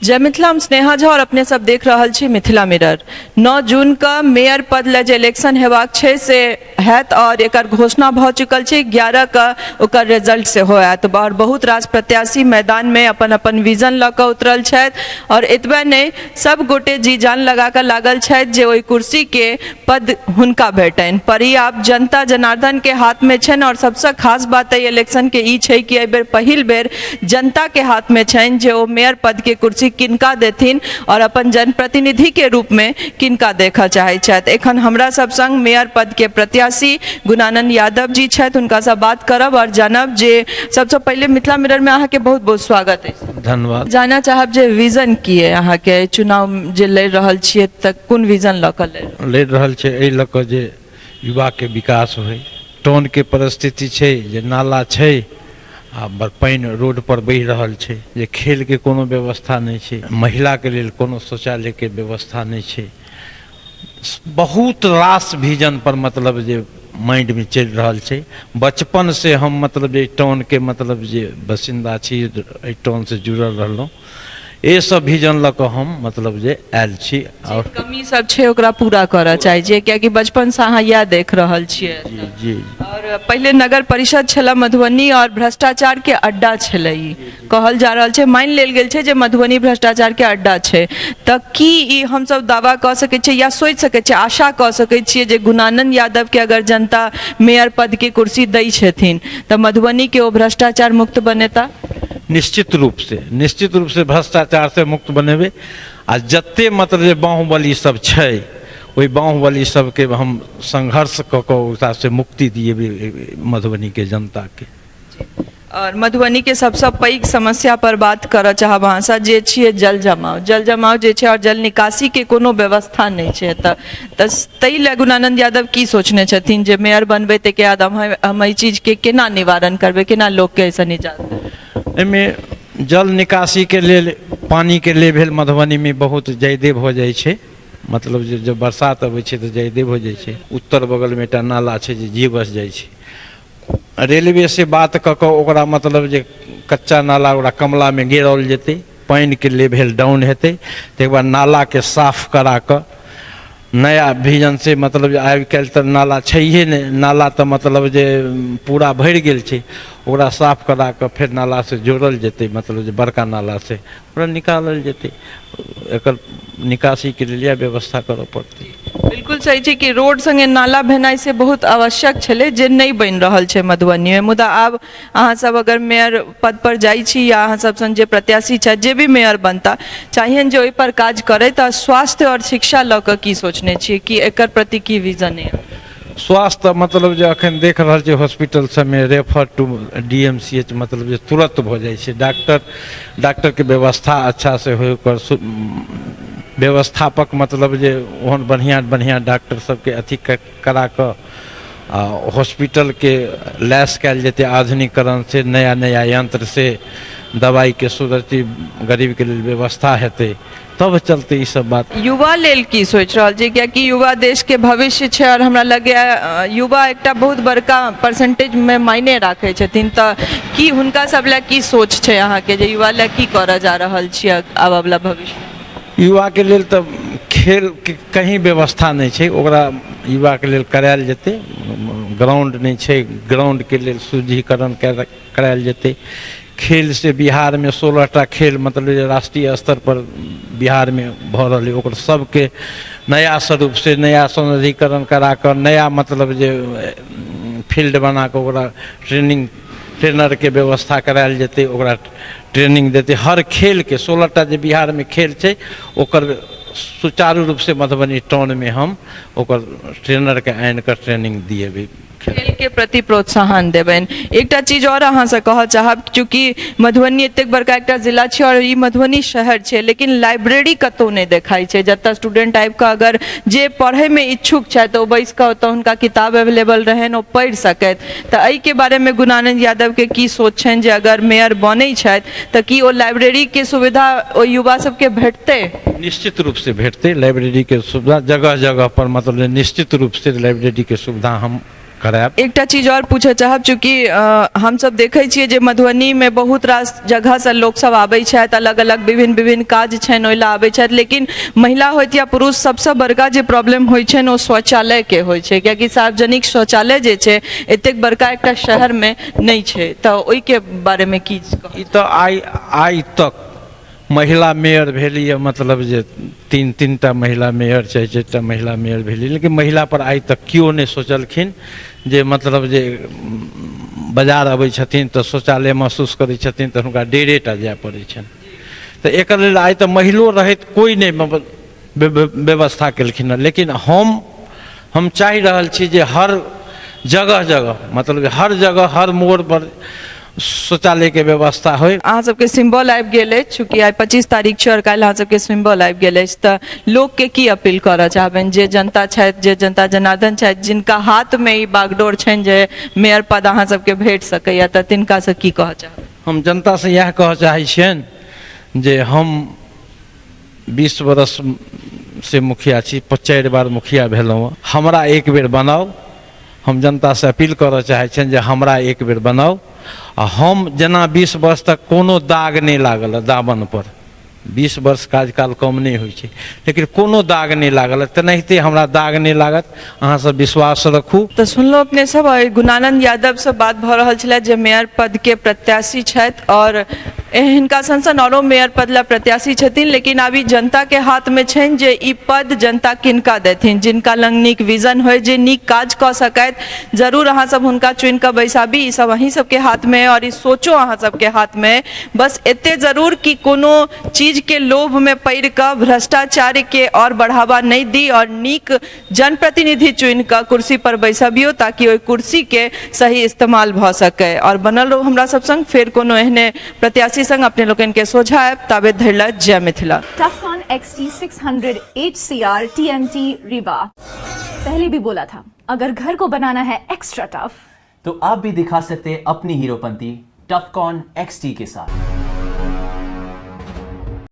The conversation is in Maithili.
जय मिथिला, हम स्नेहा झा और अपने सब देख रहल छी मिथिला मिरर। 9 जून का मेयर पद लए जे इलेक्शन हेबाक छै से हैत और एकर घोषणा भऽ चुकल छै। 11 के ओकर रिजल्ट सेहो आयत और बहुत रास प्रत्याशी मैदान में अपन अपन विजन लऽ कऽ उतरल छथि और एतबे नहि, सब गोटे जी जान लगा कऽ लागल छथि जे ओहि कुर्सी के पद हुनका भेटनि। पर ई आब जनता जनार्दन के हाथ में छनि और सबसँ खास बात एहि इलेक्शन के ई छै कि एहि बेर पहिल बेर जनता के हाथ में छनि जे ओ मेयर पद के कुर्सी किनका देथिन और अपन जनप्रतिनिधि के रूप में किनका देखऽ चाहै छथि। एखन हमरा सब संग मेयर पद के प्रत्याशी गुणानंद यादव जी छथि, हुनकासँ बात करब और जानब जे सबसँ पहिले मिथिला मिरर में अहाँके बहुत बहुत स्वागत अछि। धन्यवाद। जानऽ चाहब जे विजन की अइ अहाँके, चुनाव जे लड़ि रहल छियै तऽ कोन विजन लऽ कऽ लड़ि लड़ि रहल छै? एहि लऽ कऽ जे युवाके विकास होइ। टाउनके परिस्थिति छै जे नाला छै आ पानि रोड पर बहि रहल छै, जे खेलके कोनो व्यवस्था नहि छै, महिलाके लेल कोनो शौचालयके व्यवस्था नहि छै। बहुत रास विजन पर मतलब जे माइंडमे चलि रहल छै। बचपन से हम मतलब जे टाउनके मतलब जे बसिन्दा छी, एहि टाउनसँ जुड़ल रहलहुँ। ए सब विजन लऽ कऽ हम मतलब जे आयल छी और कमी सब छै ओकरा पूरा करऽ चाहै छियै, कियाकि बचपनसँ अहाँ इएह देख रहल छियै। जी जी। और पहिले नगर परिषद छलै मधुबनी और भ्रष्टाचार के अड्डा छलै, ई कहल जा रहल छै, मानि लेल गेल छै जे मधुबनी भ्रष्टाचार के अड्डा छै। तऽ की ई हमसब दावा कऽ सकै छियै या सोचि सकै छियै, आशा कऽ सकै छियै जे गुणानंद यादव के अगर जनता मेयर पद के कुर्सी दै छथिन तऽ मधुबनी के ओ भ्रष्टाचार मुक्त बनेता? निश्चित रूप से, निश्चित रूप से भ्रष्टाचार से मुक्त बनेबै आ जते मतलब जे बाहुबली सब छै, ओहि बाहुबली सबके हम संघर्ष कऽ कऽ ओकरा से मुक्ति दिएबै मधुबनीके जनताके। और मधुबनी के सबसँ पैघ समस्या पर बात करऽ चाहब अहाँसँ, जे छियै जल जमाव। जल जमाव जे छै और जल निकासी के कोनो व्यवस्था नहि छै एतऽ, तऽ ताहि लए गुणानंद यादव की सोचने छथिन जे मेयर बनबै ताहिके बाद हम एहि चीजके केना निवारण करबै, केना लोकके एहिसँ निजात देबै? एहिमे जल निकासीके लेल पानिके लेवल मधुबनीमे बहुत जादे भऽ जाइ छै। मतलब जे जब बरसात अबै छै तऽ जादे भऽ जाइ छै। उत्तर बगलमे एकटा नाला छै जे जीवस जाइ छै। रेलवे से बात कऽ कऽ ओकरा मतलब जे कच्चा नाला ओकरा कमलामे गिराओल जेतै, पानिके लेवल डाउन हेतै। ताहिके बाद नालाके साफ करा कऽ नया विजन से, मतलब जे आइ काल्हि तऽ नाला छैहे नहि, नाला तऽ मतलब जे पूरा भरि गेल छै, ओकरा साफ करा कऽ फेर नालासँ जोड़ल जेतै, मतलब जे बड़का नालासँ ओकरा निकालल जेतै। एकर निकासीके लेल इएह व्यवस्था करऽ पड़तै। बिल्कुल सही छै कि रोड संगे नाला भेनाइ से बहुत आवश्यक छलै, जे नहि बनि रहल छै मधुबनीमे। मुदा आब अहाँ सब अगर मेयर पद पर जाइ छी या अहाँ सब सन जे प्रत्याशी छथि, जे भी मेयर बनता, चाहियनि जे ओहि पर काज करैत। आ स्वास्थ्य और शिक्षा लऽ कऽ की सोचने छियै, कि एकर प्रति की विजन अइ? स्वास्थ्य मतलब जे अखन देख रहल छै हॉस्पिटल सबमे refer to D M C H मतलब जे तुरन्त भऽ जाइ छै। डॉक्टरके व्यवस्था अच्छा से होइ, ओकर व्यवस्थापक मतलब जे ओहन बढ़िआँ बढ़िआँ डॉक्टर सबके अथी करा कऽ आ हॉस्पिटलके लैस कयल जेतै आधुनिकरण से, नया नया यंत्र से, दवाइके सुरक्षित गरीबके लेल व्यवस्था हेतै तब चलतै ई सब बात। युवा लेल की सोचि रहल छी? कियाकि युवा देशके भविष्य छै आओर हमरा लगैए युवा एकटा बहुत बड़का परसेंटेजमे मायने राखै छथिन, तऽ की हुनका सब लए की सोच छै अहाँके जे युवा लए की करऽ जा रहल छियै आबऽवला भविष्य? युवाके लेल तऽ खेलके कहीं व्यवस्था नहि छै, ओकरा युवाके लेल करायल जेतै। ग्राउंड नहि छै, ग्राउंडके लेल सुदृढ़ीकरण करायल जेतै। खेल से बिहारमे 16टा खेल मतलब जे राष्ट्रीय स्तर पर बिहारमे भऽ रहलै, ओकर सबके नया स्वरूप से नया सौन्दर्यीकरण करा कऽ, नया मतलब जे फील्ड बना कऽ ओकरा ट्रेनिंग ट्रेनरके व्यवस्था करायल जेतै, ओकरा ट्रेनिंग देतै। हर खेलके 16टा जे बिहारमे खेल छै, ओकर सुचारू रूपसँ मधुबनी टाउनमे हम ओकर ट्रेनरके आनि कऽ ट्रेनिंग दिएबै। खेल के प्रति प्रोत्साहन देबनि। एकटा चीज आओर अहाँसँ कहऽ चाहब, चूँकि मधुबनी एतेक बड़का एकटा जिला छै आओर ई मधुबनी शहर छै, लेकिन लाइब्रेरी कतहु नहि देखाइ छै जतऽ स्टूडेंट आबि कऽ अगर जे पढ़ैमे इच्छुक छथि तऽ ओ बैसि कऽ ओतऽ हुनका किताब अवेलेबल रहनि, ओ पढ़ि सकथि। तऽ एहिके बारेमे गुणानंद यादवके की सोच छनि जे अगर मेयर बनै छथि तऽ की ओ लाइब्रेरीके सुविधा ओहि युवा सबके भेटतै? निश्चित रूपसँ भेटतै लाइब्रेरीके सुविधा जगह जगह पर, मतलब निश्चित रूपसँ लाइब्रेरीके सुविधा हम करायब। एकटा चीज आओर पूछऽ चाहब, चूँकि हमसब देखै छियै जे मधुबनीमे बहुत रास जगहसँ लोकसब आबै छथि, अलग अलग विभिन्न विभिन्न काज छनि ओहि लए आबै छथि, लेकिन महिला होइत या पुरुष सबसँ बड़का जे प्रॉब्लम होइ छनि ओ शौचालयके होइ छै, कियाकि सार्वजनिक शौचालय जे छै एतेक बड़का एकटा शहरमे नहि छै, तऽ ओहिके बारेमे की कहब? ई तऽ आइ तक महिला मेयर भेली यऽ, मतलब जे तीन तीनटा महिला मेयर, चारि चारिटा महिला मेयर भेली, लेकिन महिला पर आइ तक केओ नहि सोचलखिन जे मतलब जे बाजार अबै छथिन तऽ शौचालय महसूस करै छथिन तऽ हुनका डेरेटा जाय पड़ै छनि। तऽ एकर लेल आइ तऽ महिलो रहैत कोइ नहि व्यवस्था केलखिन हँ। लेकिन हम चाहि रहल छी जे हर जगह जगह, मतलब हर जगह हर मोड़ पर शौचालयके व्यवस्था होइ। अहाँ सबके सिम्बल आबि गेल अछि, चूँकि आइ 25 तारीख छै और काल्हि अहाँ सबके सिम्बल आबि गेल अछि, तऽ लोकके की अपील करऽ चाहबनि? जे जनता छथि, जे जनता जनार्दन छथि, जिनका हाथमे ई बागडोर छनि जे मेयर पद अहाँ सबके भेट सकैया, तऽ तिनकासँ की कहऽ चाहबै? हम जनतासँ इएह कहऽ चाहै छियनि जे हम 20 बरस से मुखिया छी, 4 बार मुखिया भेलहुँ, हमरा एक बेर बनाउ। हम जनतासँ अपील करऽ चाहै छियनि जे हमरा एक बेर बनाउ, आ हम जेना 20 वर्ष तक कोनो दाग नहि लागल दामन पर, 20 वर्ष कार्यकाल कम नहि होइ छै, लेकिन कोनो दाग नहि लागल, तेनाहिते हमरा दाग नहि लागत, अहाँ सब विश्वास रखू। तऽ सुनलहुँ अपने सब, गुणानंद यादवसँ बात भऽ रहल छलै जे मेयर पदके प्रत्याशी छथि और हिनका सन सन औरो मेयर पद ला प्रत्याशी छथिन, लेकिन आब ई जनता के हाथ में छनि जे ई पद जनता किनका देथिन, जिनका लग नीक विजन होय, जे नीक काज कऽ सकथि, जरूर अहाँ सब हुनका चुनि कऽ बैसाबी। ई सब अहीं सबके हाथ में है और ई सोचो अहाँ सबके हाथ में है। बस एते जरूर कि कोनो चीज के लोभ में पड़ि कऽ भ्रष्टाचार के और बढ़ावा नहि दी और नीक जनप्रतिनिधि चुनि कऽ कुर्सी पर बैसबियौ ताकि ओहि कुर्सी के सही इस्तेमाल भऽ सकै। और बनल रहू हमरा सब संग, फेर कोनो एहने प्रत्याशी संग अपने लोकनि के सोझा आयब, ताबे धरि लए जय Mithila. Tufcon XT600 HCR TMT Rebar। पहले भी बोला था, अगर घर को बनाना है एक्स्ट्रा टफ तो आप भी दिखा सकते हैं अपनी हीरोपंती टफकॉन XT के साथ।